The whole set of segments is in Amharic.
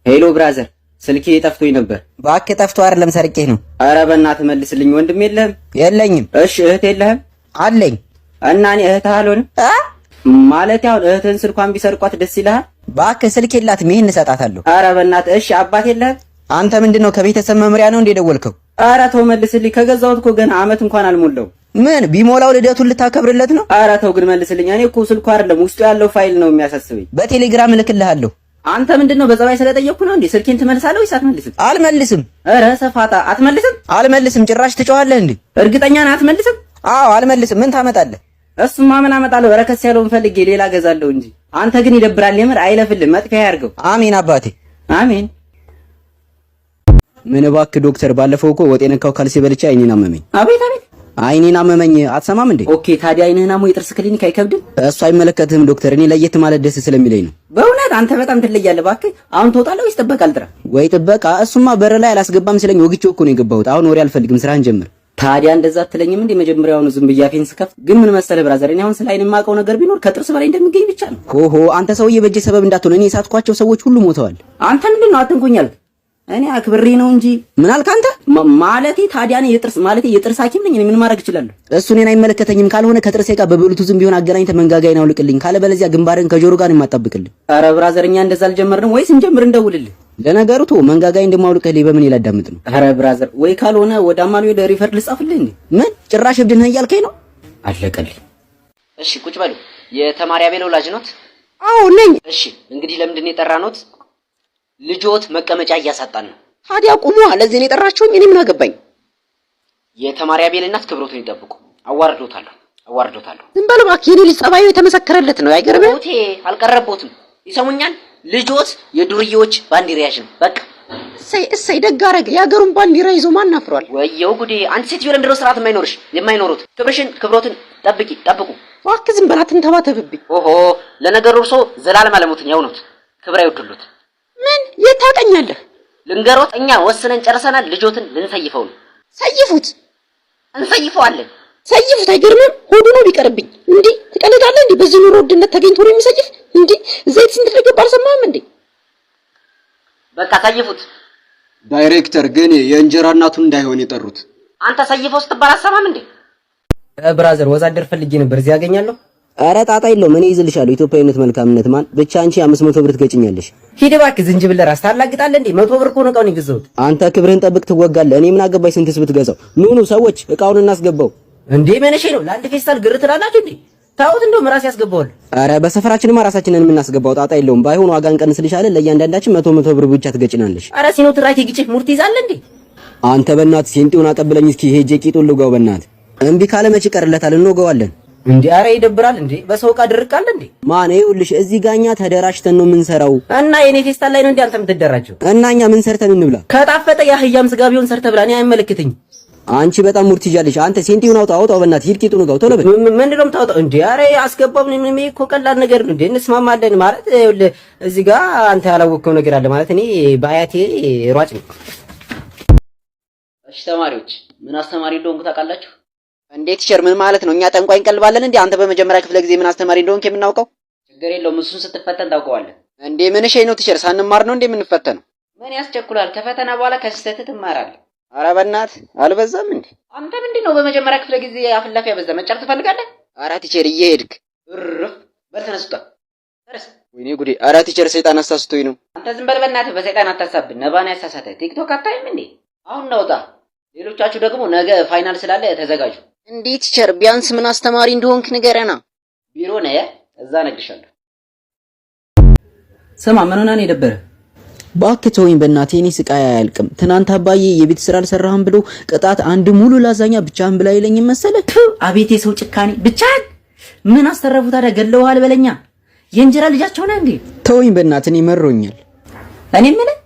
Hello brother፣ ስልኬ ጠፍቶኝ ነበር። እባክህ ጠፍቶ አይደለም ሰርቄህ ነው። ኧረ በእናትህ መልስልኝ። ወንድም የለህም? የለኝም። እሺ እህት የለህም? አለኝ። እና እኔ እህትህ አልሆንም? አ ማለት አሁን እህትህን ስልኳን ቢሰርቋት ደስ ይልሃል? እባክህ ስልክ የላትም፣ ይሄን እሰጣታለሁ። ኧረ በእናትህ እሺ፣ አባት የለህም? አንተ ምንድነው ከቤተሰብ መምሪያ ነው እንደ ደወልከው? ኧረ ተው መልስልኝ። ከገዛሁት እኮ ገና አመት እንኳን አልሞላው። ምን ቢሞላው ልደቱን ልታከብርለት ነው? ኧረ ተው ግን መልስልኝ። እኔ እኮ ስልኩ አይደለም ውስጡ ያለው ፋይል ነው የሚያሳስበኝ። በቴሌግራም እልክልሃለሁ። አንተ ምንድነው በጸባይ ስለጠየቅኩ ነው እንዴ? ስልኬን ትመልሳለህ ወይስ አትመልስም? አልመልስም። ኧረ ሰፋጣ አትመልስም? አልመልስም። ጭራሽ ትጮኻለህ እንዴ? እርግጠኛ ነህ አትመልስም? አዎ አልመልስም። ምን ታመጣለህ? እሱማ ምን አመጣለሁ? ረከስ ያለውን ፈልጌ ሌላ ገዛለሁ እንጂ። አንተ ግን ይደብራል። የምር አይለፍልህ፣ መጥፊያ ያርገው። አሜን አባቴ። አሜን። ምን እባክህ ዶክተር፣ ባለፈው እኮ ወጥ የነካው ካልሲ በልቼ አይኔን አመመኝ። አቤት አቤት። አይኔን አመመኝ። አትሰማም እንዴ? Okay፣ ታዲያ አይንህን አሞ የጥርስ ክሊኒክ አይከብድም? እሱ አይመለከትህም ዶክተር። እኔ ለየት ማለት ደስ ስለሚለኝ ነው። በእውነት አንተ በጣም ትለያለህ። እባክህ አሁን ትወጣለህ ወይስ ጥበቃ ልጥራ? ወይ ጥበቃ? እሱማ በር ላይ አላስገባም ሲለኝ ወግቼው እኮ ነው የገባሁት። አሁን ወሬ አልፈልግም፣ ስራህን ጀምር። ታዲያ እንደዛ አትለኝም እንዴ? መጀመሪያውኑ ዝም ብዬ አፌን ስከፍት። ግን ምን መሰለህ brother፣ እኔ አሁን ስለ አይን የማውቀው ነገር ቢኖር ከጥርስ በላይ እንደሚገኝ ብቻ ነው። ሆሆ አንተ ሰውዬ በእጄ ሰበብ እንዳትሆን። እኔ የሳትኳቸው ሰዎች ሁሉ ሞተዋል። አንተ ምንድን ነው አትንኩኝ አልክ? እኔ አክብሬ ነው እንጂ። ምን አልክ አንተ? ማለቴ ታዲያ እኔ የጥርስ ማለቴ የጥርስ ሐኪም ነኝ። እኔ ምን ማድረግ እችላለሁ? እሱ እኔን አይመለከተኝም። ካልሆነ ከጥርሴ ጋር በብሉቱዝም ቢሆን አገናኝተህ መንጋጋዬን አውልቅልኝ። ካለበለዚያ ግንባርን ከጆሮ ጋር ነው የማጣብቅልህ። ኧረ brother፣ እኛ እንደዛ አልጀመርንም። ወይስ እንጀምር እንደውልልህ? ለነገሩ ተው፣ መንጋጋዬን እንደማውልቅልህ በምን ላዳምጥ ነው? ኧረ brother፣ ወይ ካልሆነ ወደ አማኑኤል refer ልጻፍልህ እንዴ? ምን ጭራሽ እብድ ነህ እያልከኝ ነው? አለቀልኝ። እሺ ቁጭ በሉ። የተማሪ አቤል ወላጅ ኖት? አዎ ነኝ። እሺ እንግዲህ ለምንድን ነው የጠራኖት? ልጆት መቀመጫ እያሳጣን ነው። ታዲያ ቁሙ። ለዚህ ነው የጠራችሁኝ? እኔ ምን አገባኝ? የተማሪ አቤል እናት ክብሮቱን ይጠብቁ። አዋርዶታለሁ፣ አዋርዶታለሁ። ዝም በል እባክህ። የኔ ልጅ ጸባዩ የተመሰከረለት ነው። አይገርምህ? ኦቴ አልቀረቦትም። ይሰሙኛል? ልጆት የዱርዬዎች ባንዲራ ያዥ ነው። በቃ እሰይ እሰይ፣ ደግ አደረገ። የሀገሩን ባንዲራ ይዞ ማን አፍሯል? ወየው ጉዴ! አንቺ ሴትዮ ለምንድን ነው ስርዓት የማይኖርሽ የማይኖሩት? ክብርሽን ክብሮትን ጠብቂ፣ ጠብቁ። እባክህ ዝም በል አትንተባተብብኝ። ኦሆ ለነገሩ እርሶ ዘላለም አለሞትን ያው ኖት። ክብር አይወድሉት። ምን የት ታውቀኛለህ? ልንገሮት፣ እኛ ወስነን ጨርሰናል። ልጆትን ልንሰይፈው ነው። ሰይፉት፣ እንሰይፈዋለን። ሰይፉት። አይገርምም? ሆዱ ነው ቢቀርብኝ። እንዴ ትቀልዳለህ እንዴ? በዚህ ኑሮ ውድነት ተገኝቶ ነው የሚሰይፍ እንዴ? ዘይት ስንት እንደገባ አልሰማህም እንዴ? በቃ ሰይፉት። ዳይሬክተር ግን የእንጀራ እናቱን እንዳይሆን የጠሩት። አንተ ሰይፈው ስትባል አሰማም እንዴ? Brother ወዛደር ፈልጌ ነበር፣ እዚህ ያገኛለሁ? ኧረ ጣጣ የለውም እኔ ይዝልሻለሁ። ኢትዮጵያዊነት መልካምነት ማን ብቻ አንቺ 500 ብር ትገጭኛለሽ። ሂድ እባክህ፣ ዝንጅብል ራስ ታላግጣለህ እንዴ? 100 ብር እኮ ነው እቃውን የገዛሁት። አንተ ክብርህን ጠብቅ ትወጋለህ። እኔ ምን አገባኝ ስንትስ ብትገዛው። ኑ ኑ ሰዎች እቃውን እናስገባው። እንዴ መነሼ ነው ለአንድ ፌስታል ግር ትላላችሁ እንዴ? ታውት እንደውም ራሴ ያስገባዋል። ኧረ በሰፈራችንማ ራሳችንን የምናስገባው ጣጣ የለውም። ባይሆን ዋጋ እንቀንስልሻለን። ለእያንዳንዳችን መቶ መቶ ብር ብቻ ትገጭናለሽ። ኧረ ሲኖ ትራክ ግጭህ ሙርት ይዛል እንዴ? አንተ በእናትህ ሴንጤውን አቀብለኝ እስኪ ሄጄ ቂጡን ልውጋው። በእናትህ እምቢ ካለ መች ይቀርለታል? እንወጋዋለን። እንዴ ኧረ ይደብራል እንዴ! በሰው ዕቃ ድርቅ አለ እንዴ? ማን ይኸውልሽ፣ እዚህ ጋኛ ተደራጅተን ነው የምንሰራው። እና የኔ ፌስታል ላይ ነው እንዴ አንተ የምትደራጀው? እና እኛ ምን ሰርተን እንብላ? ከጣፈጠ የአህያም ስጋ ቢሆን ሰርተህ ብላ። እኔ አይመለከተኝም። አንቺ በጣም ሙርት ይዣለሽ። አንተ ሴንቲውን አውጣው አውጣው፣ በእናትህ ሂድ፣ ቂጡን ውጋው፣ ቶሎ በል። ምንድን ነው የምታወጣው እንዴ? ኧረ አስገባው። ምን እኮ ቀላል ነገር ነው እንዴ? እንስማማለን ማለት ይኸውልህ፣ እዚህ ጋር አንተ ያላወቅከው ነገር አለ ማለት እኔ በአያቴ ሯጭ ነኝ። እሺ ተማሪዎች፣ ምን አስተማሪ እንደሆንኩ ታውቃላችሁ? እንዴ teacher፣ ምን ማለት ነው? እኛ ጠንቋይ እንቀልባለን እንዴ? አንተ በመጀመሪያ ክፍለ ጊዜ ምን አስተማሪ እንደሆንክ የምናውቀው? ችግር የለውም፣ እሱን ስትፈተን ታውቀዋለህ። እንዴ ምን ሸይ ነው teacher? ሳንማር ነው እንዴ የምንፈተነው? ምን ያስቸኩላል? ከፈተና በኋላ ከስህተትህ ትማራለህ። ኧረ በእናትህ አልበዛም እንዴ? አንተ ምንድን ነው በመጀመሪያ ክፍለ ጊዜ አፍላፊ ያበዛ? መጫር ትፈልጋለህ? ኧረ teacher እየሄድክ እርፍ በል ተነስ፣ ውጣ፣ ተነስ። ወይኔ ጉዴ! ኧረ teacher ሰይጣን አሳስቶኝ ነው። አንተ ዝም በል በእናትህ፣ በሰይጣን አታሳብን። ነባን ያሳሳተ ቲክቶክ አታይም እንዴ? አሁን ናውጣ። ሌሎቻችሁ ደግሞ ነገ final ስላለ ተዘጋጁ። እንዴ teacher ቢያንስ ምን አስተማሪ እንደሆንክ ንገረና። ቢሮ ነህ፣ እዛ እነግርሻለሁ። ስማ ምን ሆነህ ነው የደበረህ? እባክህ ተወኝ በእናትህ፣ የኔ ስቃይ አያልቅም። ትናንት አባዬ የቤት ስራ አልሰራህም ብሎ ቅጣት አንድ ሙሉ ላዛኛ ብቻህን ብላ ይለኝም መሰለህ። አቤት የሰው ጭካኔ! ብቻህን ምን አስተረፉ ታዲያ? ገለውሃል በለኛ። የእንጀራ ልጃቸው ነህ እንዴ? ተወኝ በእናትህ፣ እኔ መሮኛል። እኔ የምልህ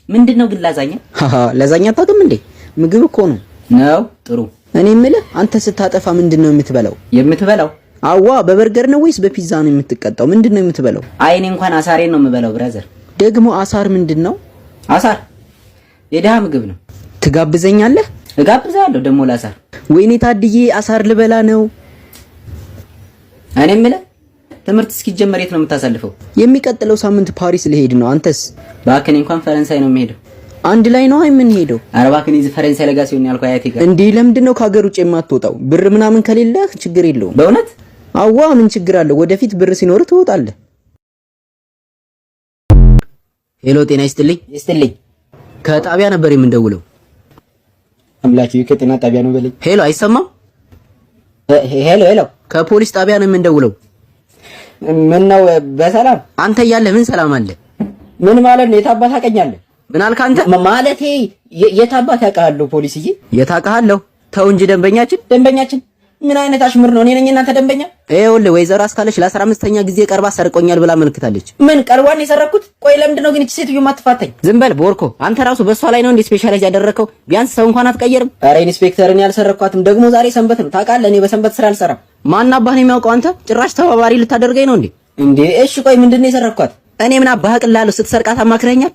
ምንድን ነው ግን ላዛኛ? ሃሃ ላዛኛ አታውቅም እንዴ? ምግብ እኮ ነው። ነው ጥሩ። እኔ የምልህ አንተ ስታጠፋ ምንድን ነው የምትበላው? የምትበላው? አዋ በበርገር ነው ወይስ በፒዛ ነው የምትቀጣው? ምንድን ነው የምትበላው? አይ እኔ እንኳን አሳሬን ነው የምበላው brother። ደግሞ አሳር ምንድን ነው? አሳር የድሃ ምግብ ነው። ትጋብዘኛለህ? እጋብዝሃለሁ ደግሞ ለአሳር። ወይኔ ታድዬ አሳር ልበላ ነው። እኔ የምልህ ትምህርት እስኪጀመር የት ነው የምታሳልፈው? የሚቀጥለው ሳምንት ፓሪስ ልሄድ ነው። አንተስ? እባክህ እኔ እንኳን ፈረንሳይ ነው የምሄደው። አንድ ላይ ነው የምንሄደው። ኧረ እባክህ እኔ እዚህ ፈረንሳይ ለጋ ሲሆን ያልኩህ አያቴ ጋር። እንዴ ለምንድን ነው ከሀገር ውጭ የማትወጣው? ብር ምናምን ከሌለህ ችግር የለውም። በእውነት? አዋ ምን ችግር አለው? ወደፊት ብር ሲኖር ትወጣለህ። Hello፣ ጤና ይስጥልኝ። ይስጥልኝ። ከጣቢያ ነበር የምንደውለው። አምላኬ ከጤና ጣቢያ ነው በለኝ። Hello፣ አይሰማም? Hello hello፣ ከፖሊስ ጣቢያ ነው የምንደውለው። ምን ነው በሰላም? አንተ እያለህ ምን ሰላም አለ? ምን ማለት ነው? የት አባት ታውቀኛለህ? ምን አልክ አንተ? ማለቴ የት አባት ያውቃለሁ ፖሊስዬ። የት አውቅሃለሁ? ተው እንጂ ደንበኛችን ደንበኛችን ምን አይነት አሽሙር ነው? እኔ ነኝ እናንተ ደንበኛ? ይኸውልህ ወይዘሮ አስካለች ለ15ኛ ጊዜ ቀርባ ሰርቆኛል ብላ አመልክታለች። ምን ቀልቧን የሰረኩት? ቆይ ለምንድን ነው ግን እቺ ሴትዮ የማትፋታኝ? ዝም በል ቦርኮ፣ አንተ ራሱ በሷ ላይ ነው እንዴ specialize ያደረከው? ቢያንስ ሰው እንኳን አትቀየርም። ኧረ ኢንስፔክተር፣ እኔ አልሰረኳትም። ደግሞ ዛሬ ሰንበት ነው ታውቃለህ። እኔ በሰንበት ስራ አልሰራም። ማን አባህ ነው የሚያውቀው? አንተ ጭራሽ ተባባሪ ልታደርገኝ ነው እንዴ? እንዴ እሺ፣ ቆይ ምንድን ነው የሰረኳት? እኔ ምን አባህ አቅልላለሁ? ስትሰርቃት አማክረኛል።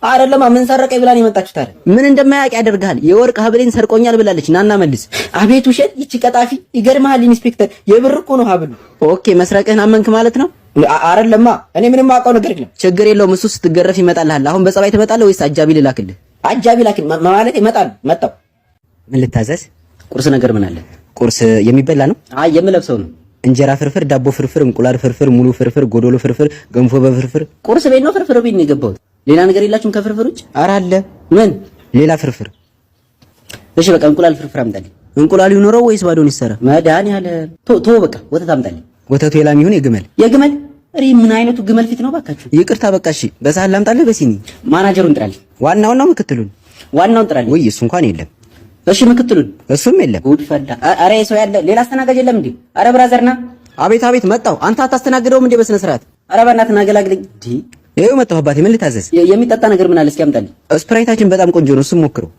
አይደለማ ምን ሰረቀኝ ብላ ነው የመጣችሁት አይደል? ምን እንደማያውቅ ያደርግሃል። የወርቅ ሀብሌን ሰርቆኛል ብላለች። ናና መልስ። አቤት ውሸት! ይቺ ቀጣፊ! ይገርምሃል ኢንስፔክተር፣ የብር እኮ ነው ሀብሉ። Okay መስረቅህን አመንክ ማለት ነው? አይደለማ እኔ ምንም አውቀው ነገር የለም። ችግር የለውም እሱ ስትገረፍ ይመጣልሃል። አሁን በጸባይ ትመጣለህ ወይስ አጃቢ ልላክልህ? አጃቢ ላክልህ ማለት ይመጣል። መጣው። ምን ልታዘዝ? ቁርስ ነገር ምን አለ? ቁርስ የሚበላ ነው? አይ የምለብሰው ነው። እንጀራ ፍርፍር፣ ዳቦ ፍርፍር፣ እንቁላል ፍርፍር፣ ሙሉ ፍርፍር፣ ጎዶሎ ፍርፍር፣ ገንፎ በፍርፍር። ቁርስ ቤት ነው ፍርፍር ቤት ነው የገባሁት? ሌላ ነገር የላችሁም ከፍርፍር ውጭ? ኧረ አለ። ምን? ሌላ ፍርፍር። እሺ በቃ እንቁላል ፍርፍር አምጣልኝ። እንቁላል ይኖረው ወይስ ባዶን ይሰራ? መድኃኒዓለም ቶ በቃ ወተት አምጣልኝ። ወተቱ የላም ይሁን የግመል? የግመል። እሬ ምን አይነቱ ግመል ፊት ነው ባካችሁ። ይቅርታ በቃ እሺ። በሳህን ላምጣልህ በሲኒ? ማናጀሩን ጥራልኝ። ዋናውን ነው ምክትሉን? ዋናውን ጥራልኝ። ውይ እሱ እንኳን የለም። እሺ ምክትሉን? እሱም የለም። ጉድ ፈላ። አረ ሰው ያለ ሌላ አስተናጋጅ የለም እንዴ? አረ brother ና። አቤት አቤት፣ መጣሁ። አንተ አታስተናግደውም እንዴ በስነ ስርዓት? አረ በእናትህ ና ገላግለኝ። እንዴ ይኸው መጣሁ አባቴ። ምን ልታዘዝ? የሚጠጣ ነገር ምን አለ? እስኪ አምጣልኝ። ስፕራይታችን በጣም ቆንጆ ነው፣ እሱም ሞክረው።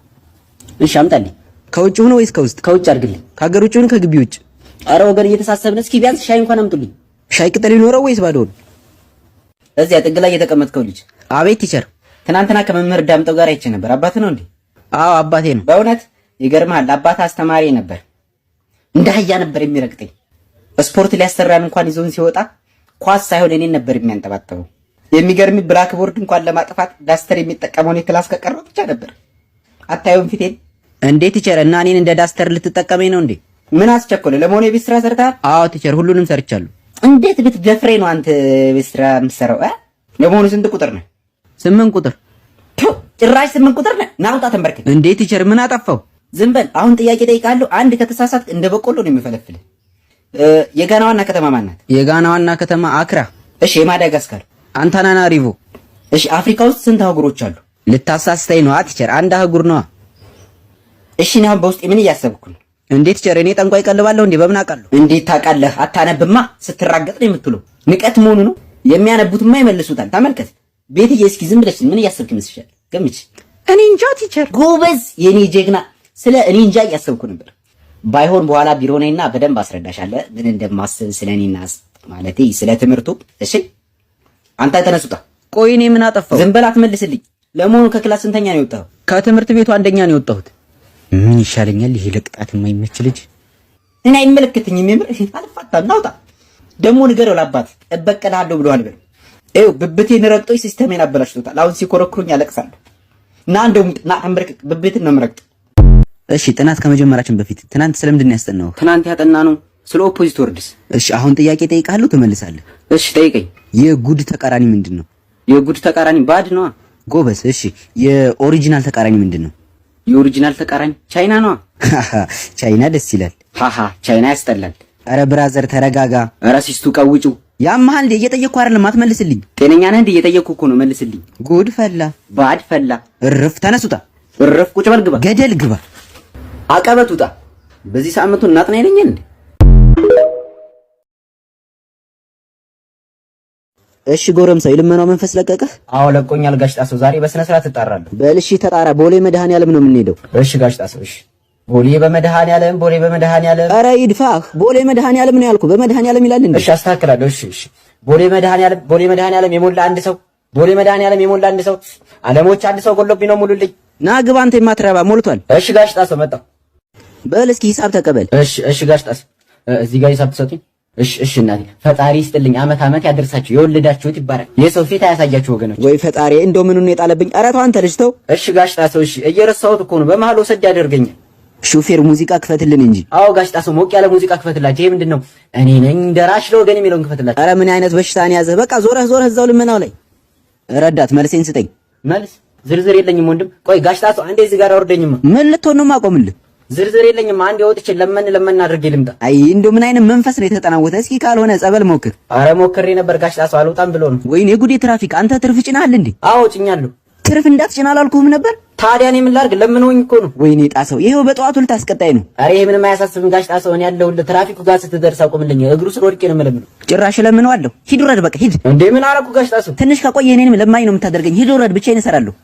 እሺ አምጣልኝ። ከውጭ ሆኖ ወይስ ከውስጥ? ከውጭ አድርግልኝ። ከሀገር ውጭ ሆኖ ከግቢ ውጭ? አረ ወገን እየተሳሰብን፣ እስኪ ቢያንስ ሻይ እንኳን አምጡልኝ። ሻይ ቅጠል ይኖረው ወይስ ባዶውን? እዚያ ጥግ ላይ የተቀመጥከው ልጅ። አቤት teacher። ትናንትና ከመምህር ዳምጠው ጋር አይቼ ነበር። አባት ነው እንዴ? አዎ አባቴ ነው። በእውነት ይገርምሃል፣ አባት አስተማሪ ነበር። እንደ አህያ ነበር የሚረግጠኝ። ስፖርት ሊያሰራን እንኳን ይዞን ሲወጣ ኳስ ሳይሆን እኔን ነበር የሚያንጠባጥበው። የሚገርም blackboard እንኳን ለማጥፋት duster የሚጠቀመውን የ class ከቀረው ብቻ ነበር። አታዩም ፊቴን? እንዴ teacher፣ እና እኔን እንደ duster ልትጠቀመኝ ነው እንዴ? ምን አስቸኮለ? ለመሆኑ የቤት ስራ ሰርተሃል? አዎ teacher፣ ሁሉንም ሰርቻለሁ። እንዴት ብትደፍሬ ነው አንተ የቤት ስራ የምትሰራው? ለመሆኑ ስንት ቁጥር ነህ? 8 ቁጥር። ጭራሽ 8 ቁጥር ነህ? ና ውጣ ተንበርክክ። እንዴ teacher፣ ምን አጠፋው? ዝም በል። አሁን ጥያቄ ጠይቃለሁ። አንድ ከተሳሳትክ እንደ በቆሎ ነው የሚፈለፍልህ። የጋና ዋና ከተማ ማን ናት? የጋና ዋና ከተማ አክራ። እሺ የማዳጋስካር? አንታናናሪቮ። እሺ አፍሪካ ውስጥ ስንት አህጉሮች አሉ? ልታሳስተኝ ነው teacher? አንድ አህጉር ነዋ። እሺ እኔ አሁን በውስጤ ምን እያሰብኩ ነው? እንዴ teacher፣ እኔ ጠንቋይ ቀልባለሁ እንዴ? በምን አውቃለሁ? እንዴት ታውቃለህ? አታነብማ። ስትራገጥ ነው የምትውለው። ንቀት መሆኑ ነው። የሚያነቡትማ ይመልሱታል። ተመልከት ቤትዬ፣ እስኪ ዝም ብለሽ ምን እያሰብክ ይመስልሻል? ገምች። እኔ እንጃ teacher። ጎበዝ የኔ ጀግና። ስለ እኔ እንጃ እያሰብኩ ነበር። ባይሆን በኋላ ቢሮ ነኝና በደንብ አስረዳሻለሁ ምን እንደማስብ ስለ እኔና ማለቴ ስለ ትምህርቱ። እሺ አንተ ተነሱታ። ቆይ እኔ ምን አጠፋሁ? ዝም በል አትመልስልኝ። ለመሆኑ ከ class ስንተኛ ነው የወጣኸው? ከትምህርት ቤቱ አንደኛ ነው የወጣሁት። ምን ይሻለኛል? ይሄ ለቅጣት የማይመች ልጅ። እኔ አይመለከተኝም። የምር አልፋታም። ናውጣ ደግሞ ንገረው ለአባት እበቀልሃለሁ ብሎሃል በለው። ይኸው ብብቴን ረግጦኝ system ኤን አበላሽቶታል። አሁን ሲኮረኩሩኝ አለቅሳለሁ። ና እንደውም ና አንበርክክ። ብብቴን ነው የምረግጠው። እሺ ጥናት ከመጀመራችን በፊት ትናንት ስለምንድን ነው ያስጠናው? ትናንት ያጠናነው ስለ opposite words። እሺ አሁን ጥያቄ ጠይቃለሁ፣ ትመልሳለህ። እሺ ጠይቀኝ። የ good ተቃራኒ ምንድን ነው? የ good ተቃራኒ bad ነዋ። ጎበዝ። እሺ የ original ተቃራኒ ምንድን ነው? የ original ተቃራኒ ቻይና ነዋ። ቻይና ደስ ይላል። ሃሃ ቻይና ያስጠላል። አረ brother ተረጋጋ። አረ ሲስቱ ቀውጩ። ያመሃል እንዴ? እየጠየቅኩ አይደለም፣ አትመልስልኝ። ጤነኛ ነህ እንዴ? እየጠየቅኩ እኮ ነው፣ መልስልኝ። ጉድ ፈላ፣ bad ፈላ። እርፍ፣ ተነሱታ። እርፍ፣ ቁጭ በል፣ ግባ፣ ገደል ግባ፣ አቀበት ውጣ። በዚህ ሳምንቱ እናጥና ይለኛል እንዴ? እሺ ጎረምሳው የልመናው መንፈስ ለቀቀህ? አዎ ለቆኛል ጋሽ ጣሰው። ዛሬ በስነ ስርዓት እጣራለሁ። በል እሺ ተጣራ። ቦሌ መድኃኔዓለም ነው የምንሄደው። እሺ ጋሽ ጣሰው። እሺ ቦሌ በመድኃኔዓለም፣ ቦሌ በመድኃኔዓለም። ኧረ ይድፋህ። ቦሌ መድኃኔዓለም ነው ያልኩህ። በመድኃኔዓለም ይላል እንዴ? እሺ አስተካክላለሁ። እሺ እሺ። ቦሌ መድኃኔዓለም፣ ቦሌ መድኃኔዓለም የሞላ አንድ ሰው፣ ቦሌ መድኃኔዓለም የሞላ አንድ ሰው። አለሞች አንድ ሰው ጎሎብኝ ነው ሙሉልኝ። ና ግባ አንተ የማትረባ ሞልቷል። እሺ ጋሽ ጣሰው መጣሁ። በል እስኪ ሂሳብ ተቀበል። እሺ እሺ ጋሽ ጣሰው እዚህ ጋር ሂሳብ ትሰጡኝ? እሺ እሺ እናቴ፣ ፈጣሪ ይስጥልኝ። አመት አመት ያደርሳችሁ፣ የወለዳችሁት ይባላል። የሰው ፊት አያሳያችሁ ወገኖች። ወይ ፈጣሪ፣ እንደው ምኑን ነው የጣለብኝ? ኧረ ተው አንተ ልጅ ተው። እሺ ጋሽ ጣሰው፣ እሺ እየረሳሁት እኮ ነው። በመሀል ወሰድ ያደርገኛል። ሹፌር ሙዚቃ ክፈትልን እንጂ። አዎ ጋሽ ጣሰው፣ ሞቅ ያለ ሙዚቃ ክፈትላቸው። ይሄ ምንድን ነው? እኔ ነኝ ደራሽ ለወገን የሚለውን ክፈትላቸው። ኧረ ምን አይነት በሽታ ነው ያዘህ? በቃ ዞረህ ዞረህ እዛው ልመናው ላይ። ረዳት መልሴን ስጠኝ። መልስ ዝርዝር የለኝም ወንድም። ቆይ ጋሽ ጣሰው አንዴ እዚህ ጋር አውርደኝማ። ምን ልትሆን ነው የማቆምልህ? ዝርዝር የለኝም። አንዴ ወጥቼ ለመን ለመን አድርጌ ልምጣ። አይ እንደው ምን አይነት መንፈስ ነው የተጠናወተ? እስኪ ካልሆነ ጸበል ሞክር። አረ ሞክሬ ነበር ጋሽ ጣሰው፣ አልወጣም ብሎ ነው። ወይኔ ጉዴ! ትራፊክ፣ አንተ ትርፍ ጭናል እንዴ? አዎ ጭኛለሁ። ትርፍ እንዳትጭን አላልኩህም ነበር? ታዲያ እኔ ምን ላድርግ? ለምነውኝ እኮ ነው። ወይኔ ጣሰው፣ ይሄው በጠዋቱ ልታስቀጣኝ ነው። አረ ይሄ ምንም አያሳስብም ጋሽ ጣሰው፣ እኔ ያለሁልህ። ትራፊኩ ጋር ስትደርስ አቁምልኝ። እግሩ ስር ወድቄ ነው የምለምነው። ጭራሽ እለምነዋለሁ። ሂድ ውረድ፣ በቃ ሂድ። እንዴ ምን አደረኩ ጋሽ ጣሰው? ትንሽ ከቆየ እኔንም ለማኝ ነው የምታደርገኝ። ሂድ ውረድ፣ ብቻዬን እሰራለሁ።